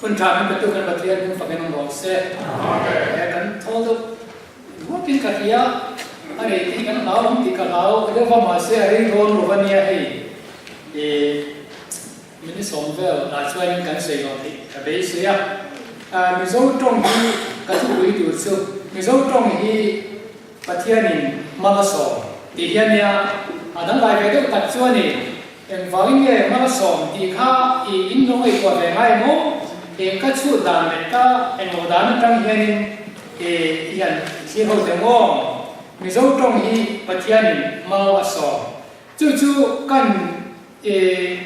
Hun tha min petu kan Pathian hming fakin awm rawh se. He kan thawl deuh ruakin ka hria a rei tih kan hlau ang tih ka hlau deuh va mahse a rei dawn lo va nia hei ih min sawm vel ah chuanin kan sawi lo tih ka beisei a. Mizo tawng hi ka thupui tur chu Mizo tawng hi Pathianin hma la sawm tih hian nia a dangdai ve deuh tak chu a ni. Engvangin nge hma la sawm tih kha i in lo ngaihtuah ve ngai maw? Eng ka chhut dan leh ka englo dan atang hianin i hian i thlir ho deuh maw? Mizo tawng hi Pathianin mau a sawm. Chu chu kan i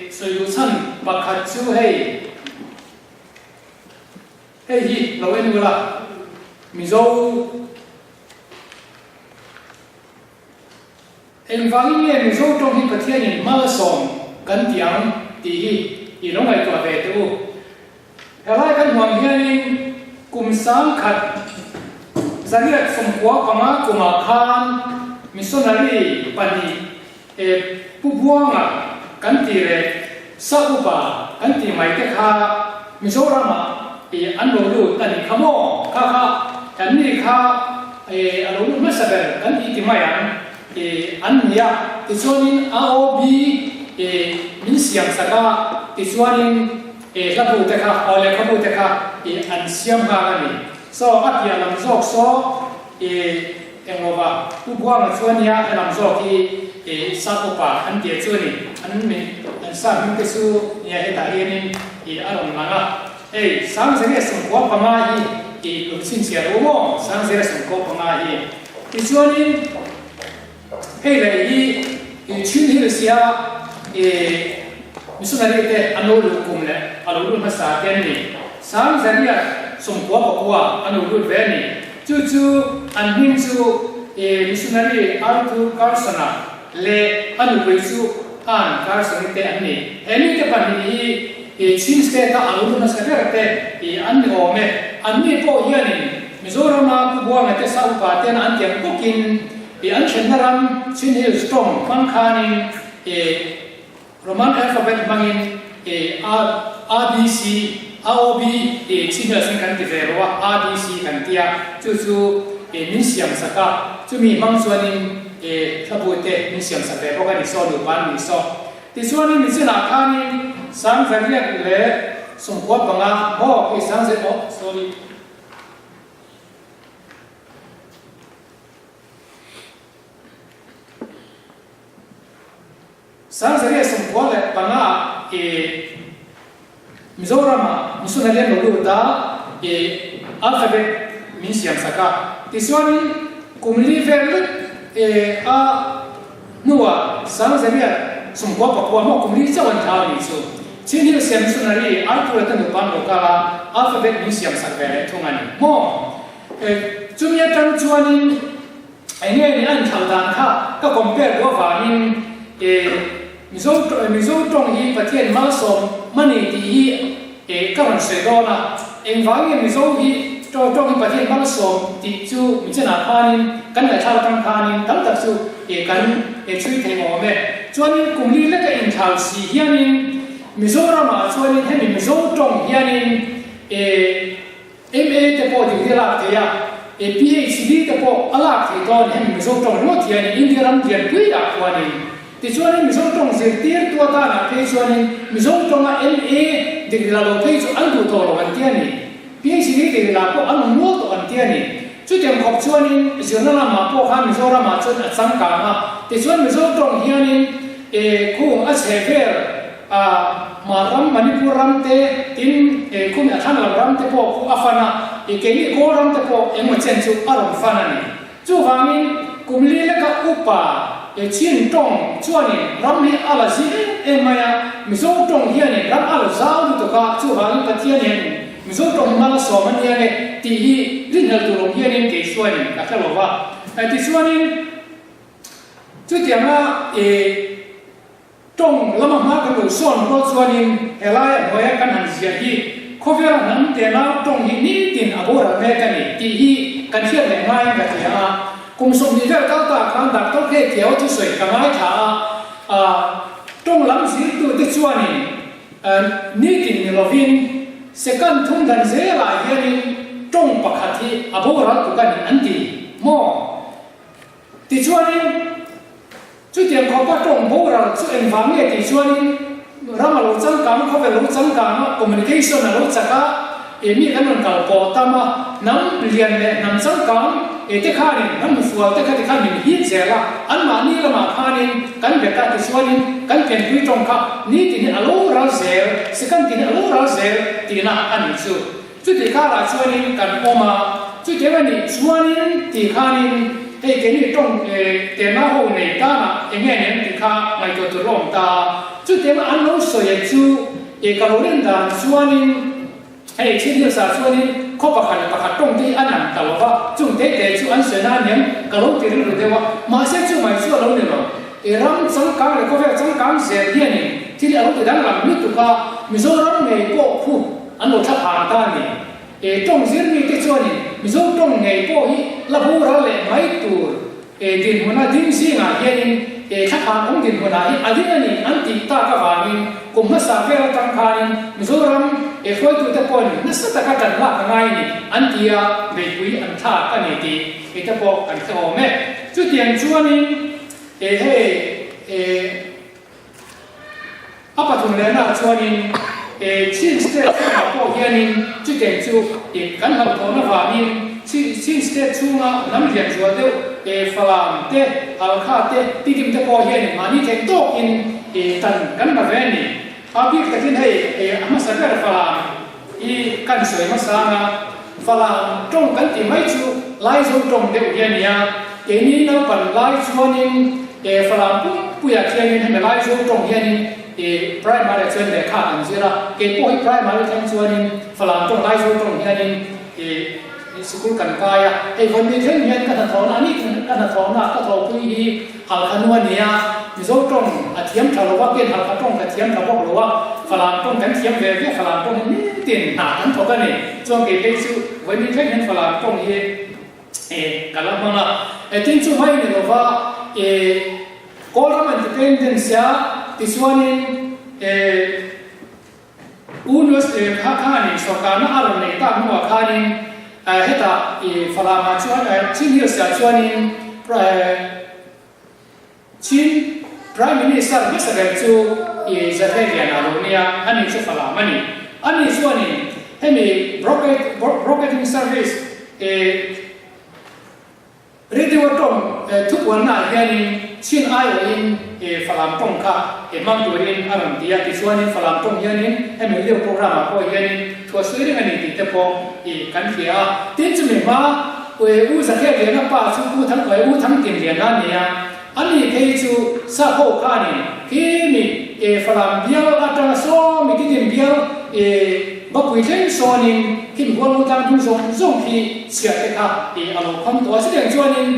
sawi duh chhan pakhat chu hei. Hei hi lo en ula, Mizo Engvangin nge Mizo tawng hi Pathianin malsawm kan ti ang tih hi i lo ngaihtuah ve teh u. Helai kan huam hianin kum 1000 1995 kumah khan missionary pahnih e Pu Buanga kan tih leh Sa Upa kan tih mai te kha Mizoramah i an lo lut a nih kha maw? Kha kha an ni kha i a lo lut hmasa ber kan tih ti mai ang i an ni a. Tichuanin AOB i min siam sak a, tichuanin i hlabu te kha aw lehkhabu te kha i an siam nghal a ni. So a piah lam zawk saw i Engova Pu Buanga chu ania helam zawk hi i sap upa an tia chu a ni. An min an sap hming te chu nia hetah hianin i a rawn lang a. Hei 1995 hi i lo chhinchhiah ru maw? 1995 hi. Tichuanin hei leh hi i Chin Hills hi a i missionary te an lo luh kum leh a lo lut hmasa te an ni. 1999 an lo lut ve a ni. Chu chu an hming chu i missionary Arthur Carson-a leh a nupui chu Ann Carson-i te an ni. He mite pahnih hi i Chin State-a a lo lut hmasa ber te i an ni awm e. Anni pawh hianin Mizorama Pu Buanga te sa upa ten an tiang bawkin i an thlenna ram Chin Hills tawng hmang khanin i Roman alphabet hmangin e a A B C A O B e chi hmel sen kan ti ve lo a, A B C kan ti a, chu chu e min siam sak a, chumi hmang chuanin e hlabu te min siam sak ve bawk a ni saw nupa an ni saw. Tichuanin michinah khanin 1995 maw khi sangze oh sorry. 1995 ah i Mizoram ah missionary an lo lut a, i alphabet min siam sak a. Tichuanin kum li vel lek i a hnuah 1999 maw kum li chauh an thlau a nih chu. Chin Hill siam missionary Arthur te nupa an lo kal a, alphabet min siam sak ve leh thung a ni maw. Chumi atang chuanin Eng nge ni a inthlauh dan kha ka compare duh avangin e Mizo Mizo tawng hi Pathian malsawm mani tih hi e ka rawn sawi dawn a, engvang nge Mizo hi tawng hi Pathian malsawm tih chu michenah khanin kan ngaihthlak atang khanin tam tak chu e kan e chhui thei awm e. Chuanin kum li leka inthlau si hianin Mizoramah chuanin hemi Mizo tawng hianin e MA te pawh degree a lak thei a, e PhD te pawh a lak thei dawn hemi Mizo tawng ringawt hian India ram lianpui ah khuanin. Tichuanin Mizo tawng zirtirtu atanah phei chuanin Mizo tawnga MA degree la lo phei chu an duh tawh lo an ti a ni. PhD degree la pawh an awm nual tawh an ti a ni. Chutiang khawp chuanin zirna lamah pawh khan Mizoramah chuan a changkang a, tichuan Mizo tawng hianin e khung a chhe vel a Hmar ram, Manipur ram te, tin e khumi a thlang lam ram te pawh khu a fan a, e keini Kawl ram te pawh engmaw chen chu a rawn fan a ni. Chuvangin kum li leka upa e Chin tawng chuanin ram hi a la zi em em mai a, Mizo tawng hianin ram a la zau lutuk a, chuvangin Pathian hianin Mizo tawng hma la sawm a nia nge tih hi rinhlelh tur awm hianin kei chuanin ka hre lo va. Tichuanin chutianga e. Tawng lama hma kan lo sawn rual chuanin helaia hnuaia kan han ziah hi khawvela hnam tenau tawng hi nitin a boral mek a ni tih hi kan hriat leh ngaiin ka hria a. Kum 20 vel kal ta khan Doctor Khe Kiau thusawi ka ngaithla a, a tawng lam zirtute chuanin nitin ni lovin. Second thum dan zelah hianin tawng pakhat hi a boral tuk a ni an ti maw? Tichuanin chutiang khawpa tawng boral chu engvang nge tih chuanin ram a lo changkang a, khawvel a lo changkang a, communication a lo chak a, e mi kan rawn kal pawh tam a, hnam lian leh hnam changkang e te khanin hnam hnufual te kha tikhan min hip zel a, anmahni lamah khanin kan bet a tichuanin kan pianpui tawng kha nitin hi a lo ral zel, second tin hi a lo ral zel tihna a nih chu. Chuti karah chuanin kan awm a, chutiang a nih chuanin tih khanin hei keini tawng tehna ho nei tanah eng nge nen tih kha ngaihtuah tur a awm ta a. Chutianga an lo sawi chu e ka lo rin dan chuanin hei Chin Hills ah chuanin khaw pakhat leh pakhat tawng te hi an ang ta lo va, chung te te chu an sawi na aniang ka lo ti rilru deuh a, mahse chu mai chu a lo ni lo. E ram changkang leh khawvel changkang zel hianin thil a lo ti danglam lutuk a, Mizoram ngei pawh khu An lo thla phang ta a ni. E tawng zir mite chuanin Mizo tawng ngei pawh hi la boral leh mai tur e dinhmuna ding zingah hianin e thla phang awm dinhmunah hi a ding a ni an tih tak avangin kum hmasa vel atang khanin Mizoram e hruaitute pawhin nasa taka tan lak a ngai a ni an ti a, beihpui an thlak a ni tih ite pawh kan hre awm e. Chutiang chuanin e hei e. A pathum lehna chuanin e Chin State chhungah pawh hianin chuteng chu i kan hlauhthawn avangin Chin State chhunga hnam lian zual deuh e Falam te, Halkha te, Tidim te pawh hianin mahni theih tawkin i tan kan la ve a ni. A bik takin hei e a hmasa ber Falam i kan sawi hmasa anga Falam tawng kan tih mai chu Laizo tawng deuh hi a ni a, keini naupan lai chuanin e Falam pumpuiah khianin hemi Laizo tawng hianin e primary ah chuan lehkha kan zir a, kei pawh hi primary thleng chuanin Falam tawng Laizo tawng hianin e sikul kan kai a, hei vawi thleng hian ka hnathawhna a ni ka hnathawhna ka thawhpui hi Halkha nu a ni a, Mizo tawng a thiam tha lo a, ken Halkha tawng ka thiam tha bawk lo a, Falam tawng kan thiam ve ve, Falam tawng hi nitin hna kan thawk a ni. Chuan kei phei chu vawiin thleng hian Falam tawng hi eh ka la hmang a. Eh tin chu mai ni lova eh Kawlram Independence a tichuanin eh U Nuas eh kha khanin sorkarna a rawn neih tak hnuah khanin eh hetah ih Falamah chuan eh Chin Hills ah chuanin eh Chin Prime Minister hmasa ber chu ih Zahle Liana lo nia, ani chu Falam a ni. Ani chuanin hemi broadcasting service eh Radio tawng thupuannaah hianin chin aiawhin Falam tawng kha hmang turin a rawn ti a, tichuanin Falam tawng hianin hemi radio program-ah pawh hianin thu a sawi reng a ni tih te pawh kan hria a. Tin, chumi hma U Zakhel Liana pa chu U Thang U Thangtin Liana a ni a, ani phei chu Sap ho khanin khi mi Falam bial atanga sawmi titin bial Bapui thleng sawnin khi mihual lo tlang dung zawng zawng khi chhiah te kha a lo kham tawh a. Chutiang chuanin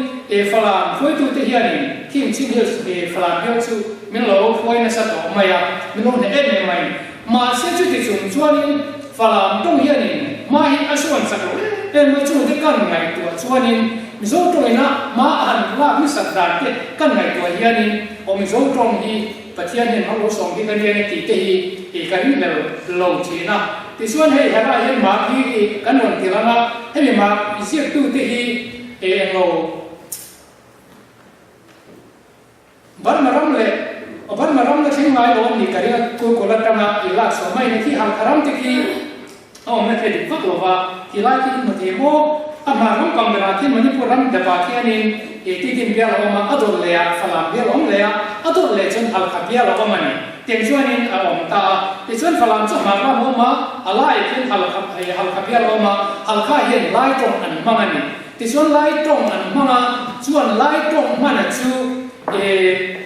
Falam hruaitute hianin khing Chin Hills Falam bial chu min lo hruai nasa tawh mai a, min lo hneh em em mai. Mahse chuti chung chuanin Falam tawng hianin hma hi a sawn chak lo em em mai. Chungte kan ngaihtuah chuanin Mizo tawngina hma a han lak hmasak dan te kan ngaihtuah hianin aw Mizo tawng hi Pathian hian hmang lo sawm bik a nia nge tih te hi ih ka ring hlel lo thin a. Tichuan hei herah hian mark hi ih kan rawn ti lang a, hemi mark ziaktu te hi ih englo Burma ram leh Burma ram la thleng ngai lo an nih ka ring a, Google atanga ih lak chhuah mai ni khi Halkha ram te khi A awmna thei dik vak lova, ti lai khi i hmu thei maw? A hmar ram kang berah khian Manipur ram depah khianin ih Tidim bial a awm a, a dawt leh ah Falam bial a awm leh a, a dawt leh chuan Halkha bial a awm a ni. Tiang chuanin a awm ta a. Tichuan Falam chu hmar ram a awm a, a laiah khian Halkha ih Halkha bial a awm a, Halkha hian Lai tawng an hmang a ni. Tichuan Lai tawng an hmang a, chuan Lai tawng hmana chu ih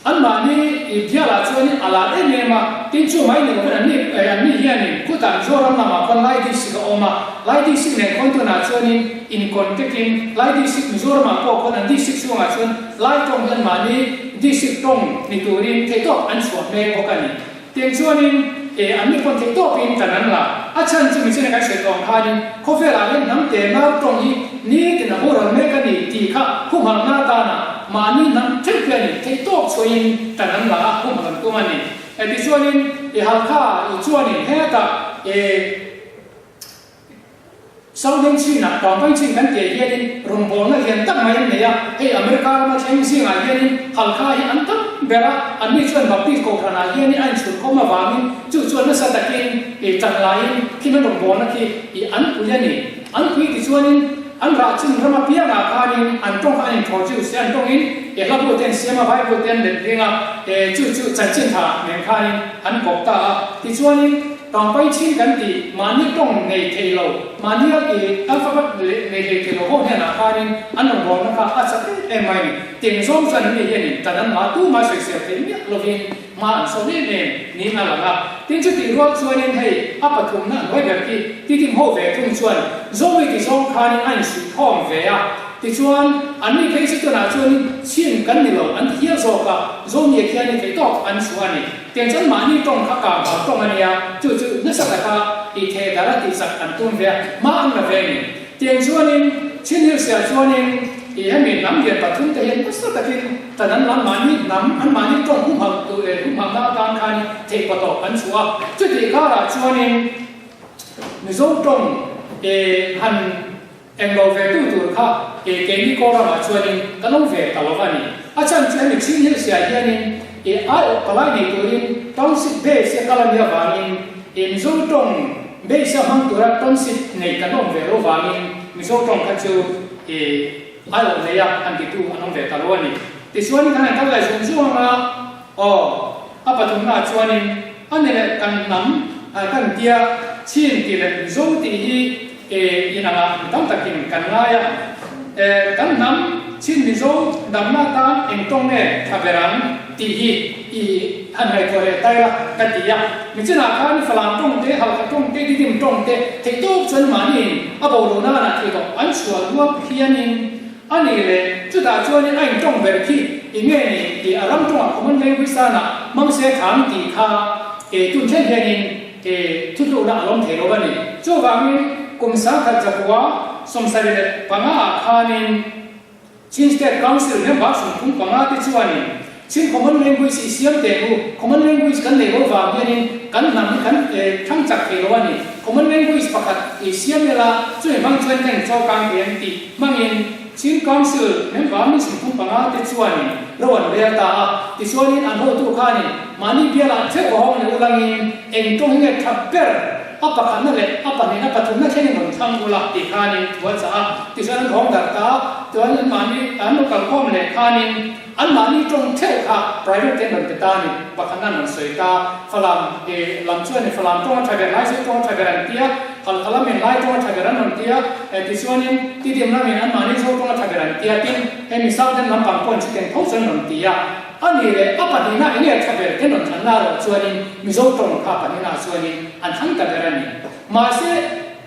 Anmahni i bialah chuanin a lar em em a, tin chu mai ni lovin anni anni hianin khutah Mizoram lamah khawn Lai District a awm a, Lai District nen khawn tunah chuanin in contact in Lai District Mizoramah pawh khawn an district chhungah chuan Lai tawng hi anmahni district tawng ni turin theihtawp an chhuah mek bawk a ni. Tiang chuanin e anni pawn theih tawpin tan an la. A chhan chu michina kan sawi tawng khanin khawvelah hian hnam te nau tawng hi nitin a boral mek a ni tih kha humhalhna atana mahni hnam theuh hi a ni theih tawp chhuahin tan an la a, humhalh an tum a ni. E tichuanin e Halkha i chuanin hetah. Southern Chin-ah Tawngpai Chin kan tih hianin rawngbawlna lian tak mai an nei a, hei America rama thleng zingah hianin Halkha hi an tam ber a, anni chuan Baptist kohhranah hianin a inchhunkhawm avangin chu chuan nasa takin ih tan laiin khi an rawngbawlna khi ih an pui a ni. An pui tichuanin an rah chin ram apiangah khanin an tawng kha an introduce an tawngin ih hlabu te an siam a, Bible te an let ring a, chu chu chanchin tha nen khanin an kawp ta a, tichuanin Tawngpai chin kan tih mahni tawng nei thei lo, mahni a i alphabet leh nei hlei thei lo ho hnenah khanin an rawn bawlna kha a chak em em mai a ni. Teng zawng chuan an ni hianin tan an mah tumah sawisel thei miah lovin hma an sawn em em niin a lang a. Tin chutih rual chuanin hei a pathumna an huai ber khi titim ho ve thung chuan Zomi ti zawng khanin a insuihkhawm ve a. Tichuan anni phei chu tunah chuanin chin kan ni lo an ti hial zawk a, Zomi-a khianin theihtawk an chhuah a ni. Tiang chuan mahni tawng kha kang hau tawng a nia, chu chu nasa taka i theh darh a tihchak an tum ve a, hma an la ve a ni. Tiang chuanin Chin Hills ah chuanin i hemi hnam lian pathum te hian nasa takin tan an lam mahni hnam an mahni tawng humhalh duh leh humhalhna atan khanin theih patawp an chhuah a, chutih karah chuanin Mizo tawng han Eng lo ve tu tur kha e keini kaw ramah chuanin ka lo ve ta lo va ni. A chhan chu hemi Chin Hills ah hianin e aiawh palai nei turin township base a kal a nih avangin e Mizo tawng base a hmang tura township nei kan awm ve lo vangin Mizo tawng kha chu e aiawh nei a han titu an awm ve ta lo a ni. Tichuanin kan han kal leh zung zung anga aw a pathumnaah chuanin a ni leh kan hnam kan tia Chin tih leh Mizo tih hi E inangah mi tam takin kan ngai a, e kan hnam Chin Mizo damna atan eng tawng nge tha ber ang tih hi i han ngaihtuah leh tai la ka ti a. Mi chinah khan Falam tawng te, Halkha tawng te, Didim tawng te theih tawp chuan mahniin a bo lo nanah theih tawp an chhuah luap hianin a ni le chutah chuanin a intawng ber khi i nge ni tih a ram tawngah common language tanah hmang se thang tih kha e tun thleng hianin He thutlukna a lawm thei lo a ni. Chuvangin kum 1975 ah khanin Chin State Council member 35 te chuanin Chin Common Language i siam teh u, Common Language kan neih loh vang hianin kan hnam hi kan thlang chak thei lo a ni. Common Language pakhat i siam ila chumi hmang chuan kan inchawkang thei ang tih hmangin Chin Council member mi 35 te chuanin ro an rel ta a. Tichuanin an hotu khanin mahni bialah theuh a hawng leh ulangin eng tawng hi nge tha ber a pakhatna leh a pahnihna pathumna thlengin rawn thlang ula tih khanin thu a chah a. Tichuan an hawng darh ta a, chuan an mahni an lo kalkhawm leh khanin an mahni tawng theuh kha private te an rawn pe ta a ni. Pakhatna an rawn sawi ta, Falam lam chuanin Falam tawng a tha ber, Laizawl tawng a tha ber an ti a, Halkha lamin Lai tawng a tha ber an rawn ti a, tichuanin Tidim lamin anmahni Zo tawng a tha ber an ti a, tin hemi Southern lampang pawhin chutiang tho chuan an rawn ti a. A ni leh a pahnihna eng nge tha ber te rawn thlanna erawh chuanin Mizo tawng kha pahnihnaah chuanin an thlang ta ber a ni. Mahse,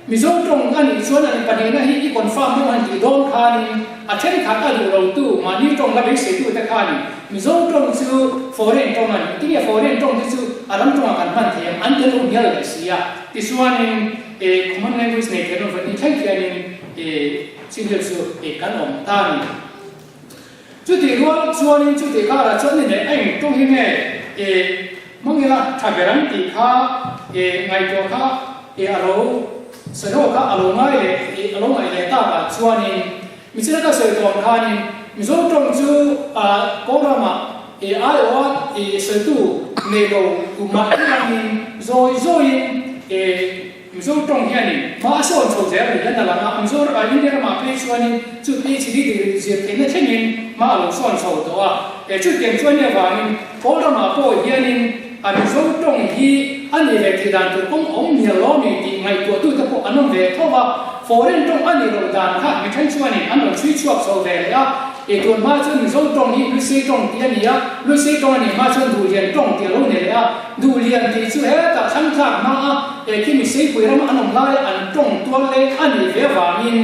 Mizo tawng a nih chuan an pahnihna hi i confirm deuh han tih dawn khanin a thenkhat a duh lotu mahni tawng la beiseitute khanin Mizo tawng chu foreign tawng a ni. Tinge foreign tawng hi chu a ram tawngah kan hman thei ang an ti lo hnial leh si a. Tichuanin e common language nei thei lo vanih thleng khianin e chinhil chu e kan awm ta a ni. Chutih rual chuanin chutih karah chuan ni leh a eng tawng hi nge e hmangila tha ber ang tih kha e ngaihtuah kha e a lo sawi ho kha a lo ngai leh e a lo ngaih leh takah chuanin michina ka sawi tawh ang khanin Mizo tawng chu a Kawlramah e aiawha e sawitu nei lo tumah engangin zawi zawiin e Mizo tawng hianin hma a sawn chho zel ni hian a lang a, Mizo India ramah phei chuanin chu PhD degree zir theihna thlengin hma a lo sawn chho tawh a. E chutiang chuan ni avangin Kawl ramah pawh hianin a Mizo tawng hi a nih ve theih dan tur kawng awm mial lo mi tih ngaihtuahtute pawh an awm ve tho va, foreign tawng a nih loh dan kha mi then chuanin an rawn chhui chhuak chho ve leh a. E tun hma chuan Mizo tawng hi Lusei tawng tih a ni a, Lusei tawng a nih hma chuan Duhlian tawng tih a lo ni leh a. Duhlian tih chu hetah thlangtlak hma a he khi Miseipui rama an awm laia an tawng tual leng a nih ve avangin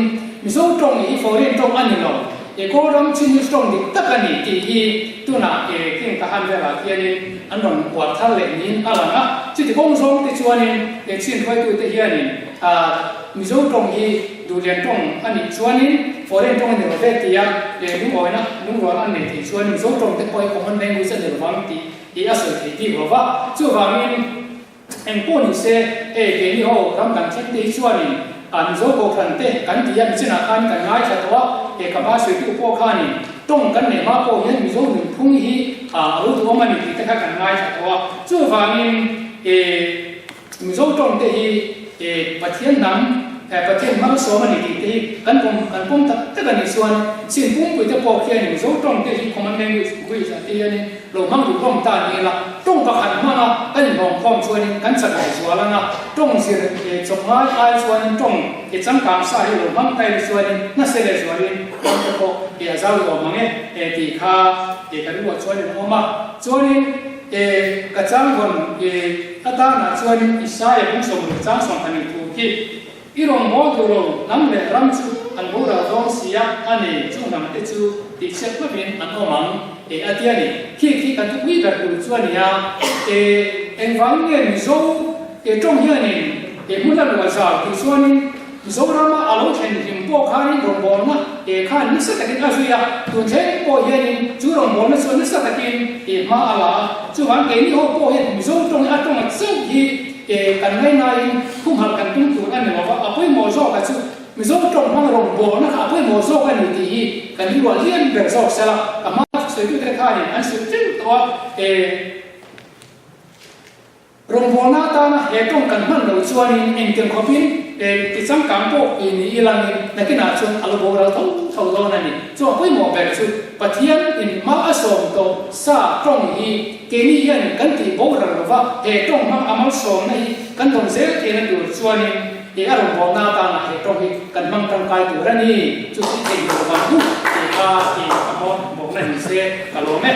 Mizo tawng hi foreign tawng a ni lo, he Kawlram Chin Hills tawng dik tak a ni tih hi tunah he King Kahan velah khianin an rawn uar thar leh niin a lang a. Chuti kawng zawng te chuanin he Chin hruaitute hianin Mizo tawng hi Duhlian tawng a nih chuanin foreign tawng a ni lo ve tia lungawina lungrual an nei thei chuan Mizo tawng te pawh hi common language a ni lovang tih Tih a sawi thei bik lo va, chuvangin Eng pawh ni se, hei keini ho ram kan thleng te hi chuanin a Mizo Kohhran te kan ti a, michinah khan kan ngaithla tawh a, he ka hma sawitu pawh khanin tawng kan neih hma pawh hian Mizo nunphung hi a lo duhawm a ni tih te kha kan ngaithla tawh a. Chuvangin e Mizo tawng te hi e Pathian hnam e Pathian hmalsawm a ni tih te hi kan pawm kan pawm tak tak a nih chuan chin pumpui te pawh khianin Mizo tawng te hi common language language ah te hianin Lo hmang duh hlawm ta ni ila, tawng pakhat hmanga kan inhlawmkhawm chuanin kan chak leh zual ang a, tawng zir eh chawp ngai ai chuanin tawng eh changkang sa hi lo hmang ta ila chuanin nasa leh zualin ram te pawh eh a zau leh awm ang e eh tih kha eh kan ruah chuanin a awm a. Chuanin eh ka changvawn eh atanah chuanin Isaia bung sawmruk chang sawmhnih thu khi I rawngbâwl duh lo hnam leh ram chu an boral dawn si a, a ni, chu hnam te chu tihchhiat hmawin an awm ang, e a ti a ni. Khi khi kan thupui ber tur chu a ni a, e engvangin nge Mizo e tawng hianin e hmun a luah zau tih chuanin Mizorama a lo thlen hlim pawh khanin rawngbâwlna e khan nasa takin a zui a, tun thleng pawh hianin chu rawngbâwlna chuan nasa takin e hma a la a, chuvang keini ho pawh hian Mizo tawng hi a tawng a chauh hi E, kan ngainaiin khumhalh kan tum tur a ni lo va, a pawimawh zawk a chu Mizo tawng hmang rawngbawlna kha a pawimawh zawk a ni tih hi kan rilruah lian ber zawk se la, ka hma sawitute khanin an sawi teuh tawh a, e, rawngbawlna atana he tawng kan hman loh chuanin engtiang khawpin e, tichangkang pawh i ni ilangin nakinah chuan a lo boral tho tho dawn a ni. Chu a pawimawh ber chu Pathian in hma a sawm tawh sa tawng hi Keini hian kan tih boral lo va, he tawng hmang a malsawmna hi kan dawn zel theihna tur chuanin he a rawngbawlna atana he tawng hi kan hmang tangkai tur a ni. Chu chu theih lo vang u tih kha i ka hmawr bawkna ni se ka lawm e.